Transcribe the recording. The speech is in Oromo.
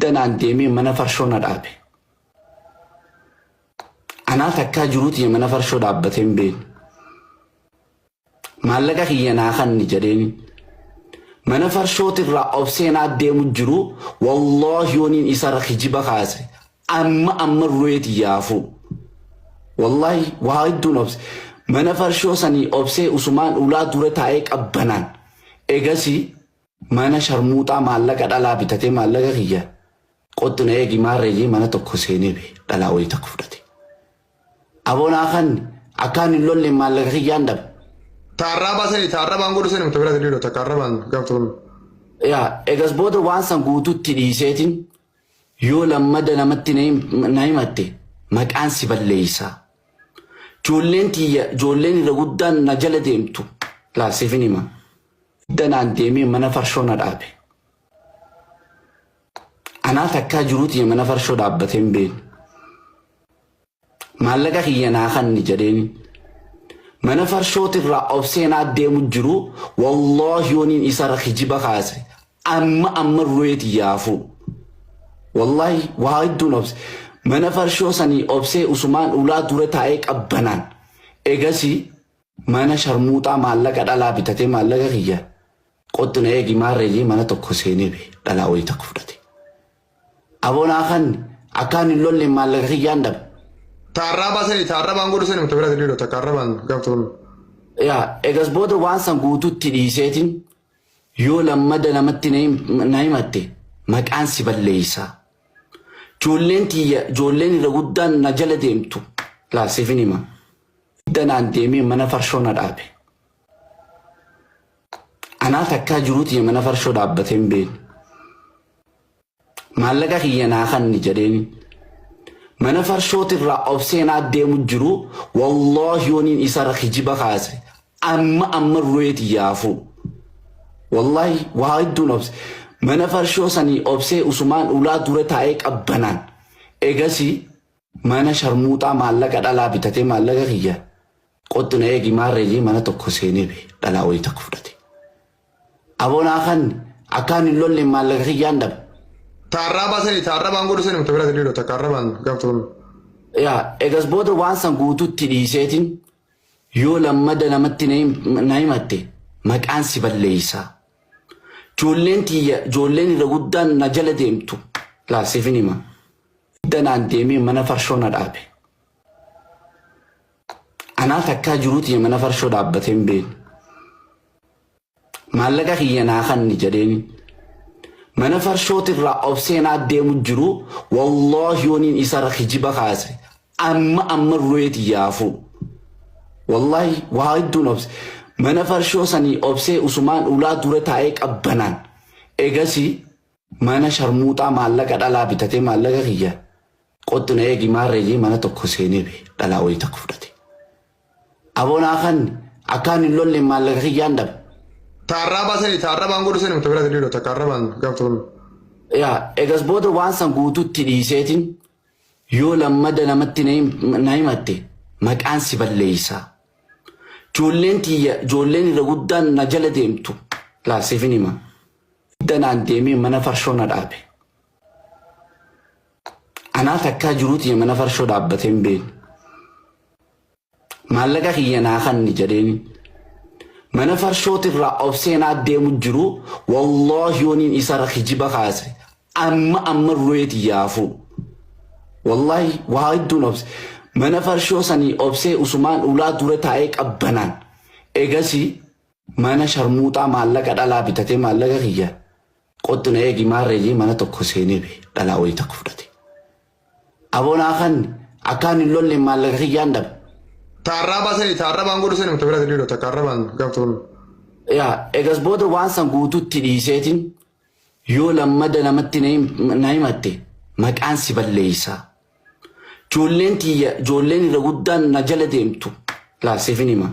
Danaan deemee mana farshoo na dhaabe. Anaa takkaa jiruuti mana farshoo dhaabbatee hin beekne. Maallaqa kiyya naa kanni jedheeni. Mana farshootirraa obsee naa deemu jiru, wallaahi yooniin isarra kijiba kaase amma amma ruweeti yaafuu. Wallaahi waa hedduun obse. Mana farshoo sanii obsee usumaan ulaa dura taa'ee qabbanaan. Egasii mana sharmuuxaa maallaqa dhalaa bitatee, maallaqa kiyya qottu na eegi maarree jee, mana tokko seenee bee dhalaa wayii tokko fudhate. Aboonaa kan akkaan hin lolle maallaqa kiyyaan dhabe. Taarraa baasanii taarraa baan godhu sani muta biraati dhiirota takka arrabaan gaaf tokko. Yaa, egas booda waan san guututti dhiiseetiin yoo lammada namatti na himatte maqaan si balleeysa. Ijoolleen tiyya, ijoolleen irra guddaan na jala deemtu laasiifin hima. Danaan deemee mana farshoo na dhaabe. Anaa takkaa jiruuti mana farshoo dhaabbatee hin beekne. Maallaqa kiyya naa kanni jedheeni. Mana farshootirraa obsee naa deemu jiru, wallaahi yooniin isarra kijiba kaase amma amma ruweeti yaafuu. Wallaahi waa hedduun obse. Mana farshoo sanii obsee usumaan ulaa dura taa'ee qabbanaan. Egasii mana sharmuuxaa maallaqa dhalaa bitatee, maallaqa kiyya qottu na eegi maarree jee, mana tokko seenee bee dhalaa wayii tokko fudhate. Aboonaa kan akkaan hin lolle maallaqa kiyyaan dhabe. Taarraa baasanii taarraa baan godhu sani muta biraati dhiirota takka arrabaan gaaf tokko. Yaa, egas booda waan san guututti dhiiseetiin yoo lammada namatti na himatte maqaan si balleeysa. Ijoolleen tiyya, ijoolleen irra guddaan na jala deemtu laasiifin hima. Danaan deemee mana farshoo na dhaabe. Anaa takkaa jiruuti mana farshoo dhaabbatee hin beekne. Maallaqa kiyya naa kanni jedheeni. Mana farshootirraa obsee naa deemu jiru, wallaahi yooniin isarra kijiba kaase amma amma ruweeti yaafuu. Wallaahi waa hedduun obse. Mana farshoo sanii obsee usumaan ulaa dura taa'ee qabbanaan. Egasii mana sharmuuxaa maallaqa dhalaa bitatee, maallaqa kiyya qottu na eegi maarree jee, mana tokko seenee bee dhalaa wayii tokko fudhate. Aboonaa kan akkaan hin lolle maallaqa kiyyaan dhabe. Taarraa baasanii taarraa baan godhu sani muta biraati dhiirota takka arrabaan gaaf tokko. Yaa, egas booda waan san guututti dhiiseetiin yoo lammada namatti na himatte maqaan si balleeysa. Ijoolleen tiyya, ijoolleen irra guddaan na jala deemtu laasiifin hima. Danaan deemee mana farshoo na dhaabe. Anaa takkaa jiruuti mana farshoo dhaabbatee hin beekne. Maallaqa kiyya naa kanni jedheeni. Mana farshootirraa obsee naa deemu jiru, wallaahi yooniin isarra kijiba kaase amma amma ruweeti yaafuu. Wallaahi waa hedduun obse. Mana farshoo sanii obsee usumaan ulaa dura taa'ee qabbanaan. Egasii mana sharmuuxaa maallaqa dhalaa bitatee, maallaqa kiyya qottu na eegi maarree jee, mana tokko seenee bee dhalaa wayii tokko fudhate. Aboonaa kan akkaan hin lolle maallaqa kiyyaan dhabe. Taarraa baasanii taarraa baan godhu sani muta biraati dhiirota takka arrabaan gaaf tokko. Yaa, egas booda waan san guututti dhiiseetiin yoo lammada namatti na himatte maqaan si balleeysa. Ijoolleen tiyya, ijoolleen irra guddaan na jala deemtu laasiifin hima. Danaan deemee mana farshoo na dhaabe. Anaa takkaa jiruuti mana farshoo dhaabbatee hin beekne. Maallaqa kiyya naa kanni jedheeni. Mana farshootirraa obsee naa deemu jiru, wallaahi yooniin isarra kijiba kaase amma amma ruweeti yaafuu. Wallaahi waa hedduun obse. Mana farshoo sanii obsee usumaan ulaa dura taa'ee qabbanaan. Egasii mana sharmuuxaa maallaqa dhalaa bitatee, maallaqa kiyya qottu na eegi maarree jee, mana tokko seenee bee dhalaa wayii tokko fudhate. Aboonaa kan akkaan hin lolle maallaqa kiyyaan dhabe. Taarraa baasanii taarraa baan godhu sani muta biraati dhiirota takka arrabaan gaaf tokko. Yaa, egas booda waan san guututti dhiiseetiin yoo lammada namatti na himatte maqaan si balleeysa. Ijoolleen tiyya, ijoolleen irra guddaan na jala deemtu laasiifin hima.